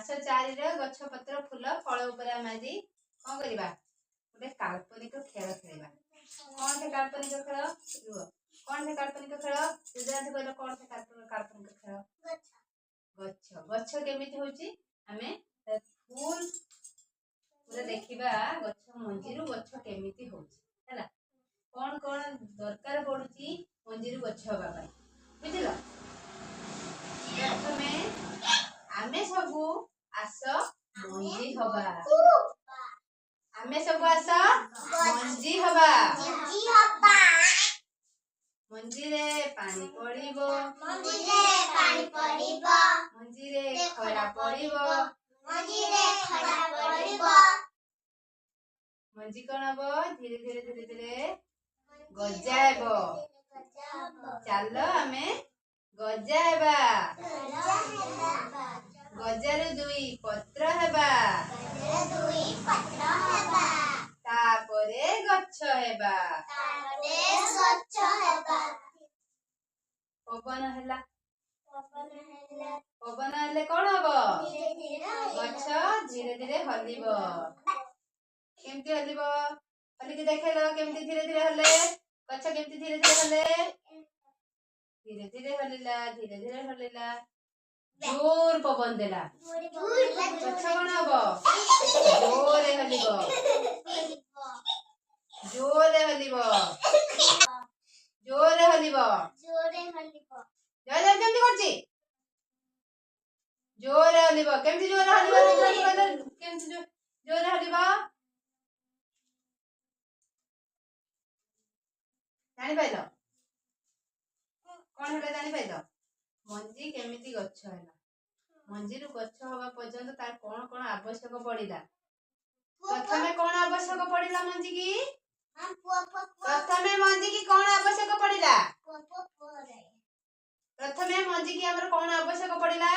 ମାସ 4ର ଗଛ, ପତ୍ର, ଫୁଲ, ଫଳ ଉପରେ ଆମେ ଆଜି କଣ କରିବା? ଗୋଟେ କାଳ୍ପନିକ ଖେଳ ଖେଳିବା। କଣ ସେ କାଳ୍ପନିକ ଖେଳ? ରୁହ, କଣ ସେ କାଳ୍ପନିକ ଖେଳ? ଯୁବରାଜ କହିଲ, କଣ ସେ କାଳ୍ପନିକ ଖେଳ? ଗଛ। ଗଛ କେମିତି ହଉଛି, ଆମେ ଫୁଲ ପୁରା ଦେଖିବା। ଗଛ ମଞ୍ଜିରୁ ଗଛ କେମିତି ହଉଛି, ହେଲା? କଣ କଣ ଦରକାର ପଡୁଛି ମଞ୍ଜିରୁ ଗଛ ହବା ପାଇଁ, ବୁଝିଲ? ପ୍ରଥମେ ଆମେ ସବୁ ଆସ ମଞ୍ଜି ହବା। ଆମେ ସବୁ ଆସ ମଞ୍ଜି ହବା। ମଞ୍ଜିରେ ପାଣି ପଡିବ। ମଞ୍ଜିରେ ଖରା ପଡିବ। ମଞ୍ଜି କଣ ହବ? ଧୀରେ ଧୀରେ ଧୀରେ ଧୀରେ ଗଜା ହେବ। ଚାଲ ଆମେ ଗଜା ହେବା। ଗଜାରୁ ଦୁଇ ପତ୍ର ହେବା। ତାପରେ ଗଛ ହେବା। ପବନ ହେଲା। ପବନ ହେଲେ କଣ ହବ? ଗଛ ଧୀରେ ଧୀରେ ହଲିବ। କେମିତି ହଲିବ? ହଲିକି ଦେଖେଇଲ। କେମିତି ଧୀରେ ଧୀରେ ହଲେ? ଗଛ କେମିତି ଧୀରେ ଧୀରେ ହଲେ? ଧୀରେ ଧୀରେ ହଲିଲା, ଧୀରେ ଧୀରେ ହଲିଲା, ଜୋର ପବନ ଦେଲା। ଗଛ କଣ ହବ? ଜୋରେ ହଲିବ, ଜୋରେ ହଲିବ, ଜୋରେ ହଲିବ। ଜୟଦେବ କେମିତି କରୁଛି? ଜୋରେ ହଲିବ। କେମିତି ଜୋରେ ହଲିବ? କହିଲ, କେମିତି ଜୋରେ ହଲିବ? ଜାଣିପାରିଲ କଣ ହେଲା? ଜାଣିପାରିଲ ମଞ୍ଜି କେମିତି ଗଛ ହେଲା? ମଞ୍ଜିରୁ ଗଛ ହବା ପର୍ଯ୍ୟନ୍ତ ତାର କଣ କଣ ଆବଶ୍ୟକ ପଡିଲା? ପ୍ରଥମେ କଣ ଆବଶ୍ୟକ ପଡିଲା ମଞ୍ଜିକି? ପ୍ରଥମେ ମଞ୍ଜିକି କଣ ଆବଶ୍ୟକ ପଡିଲା? ପ୍ରଥମେ ମଞ୍ଜିକି ଆମର କଣ ଆବଶ୍ୟକ ପଡିଲା?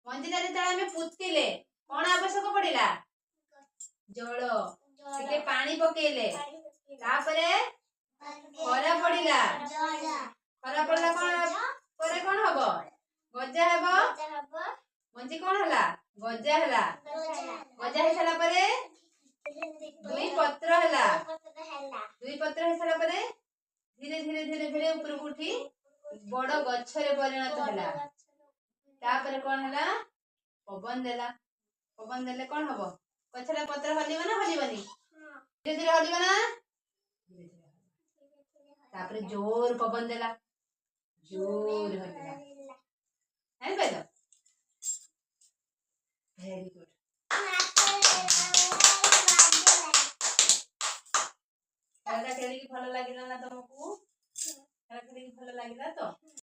ମଞ୍ଜିଟା ଯେତେବେଳେ ଆମେ ପୁତିଲେ କଣ ଆବଶ୍ୟକ ପଡିଲା? ଜଳ, ଟିକେ ପାଣି ପକେଇଲେ। ତାପରେ ଖରା ପଡିଲା। ଖରା ପଡିଲା କଣ ପରେ କଣ ହବ? ଗଜା ହେବ। ମଞ୍ଜି କଣ ହେଲା? ଗଜା ହେଲା। ଗଜା ହେଇସାରିଲା ପରେ ଦୁଇ ପତ୍ର ହେଲା। ଦୁଇ ପତ୍ର ହେଇସାରିଲା ପରେ ଧୀରେ ଧୀରେ ଧୀରେ ଧୀରେ ଉପରକୁ ଉଠି ବଡ ଗଛରେ ପରିଣତ ହେଲା। ତାପରେ କଣ ହେଲା? ପବନ ଦେଲା। ପବନ ଦେଲେ କଣ ହବ? ଗଛଟା ପତ୍ର ହଲିବ ନା ହଲିବନି? ଧୀରେ ଧୀରେ ହଲିବ ନା? ଧୀରେ ଧୀରେ ହଲିବ। ତାପରେ ଜୋର ପବନ ଦେଲା, ଜୋର ହଲିଲା। ଜାଣିପାରିଲ? Very good. ଖେଳଟା ଖେଳିକି ଭଲ ଲାଗିଲା ନା ତମକୁ? ଖେଳ ଖେଳିକି ଭଲ ଲାଗିଲା ତ?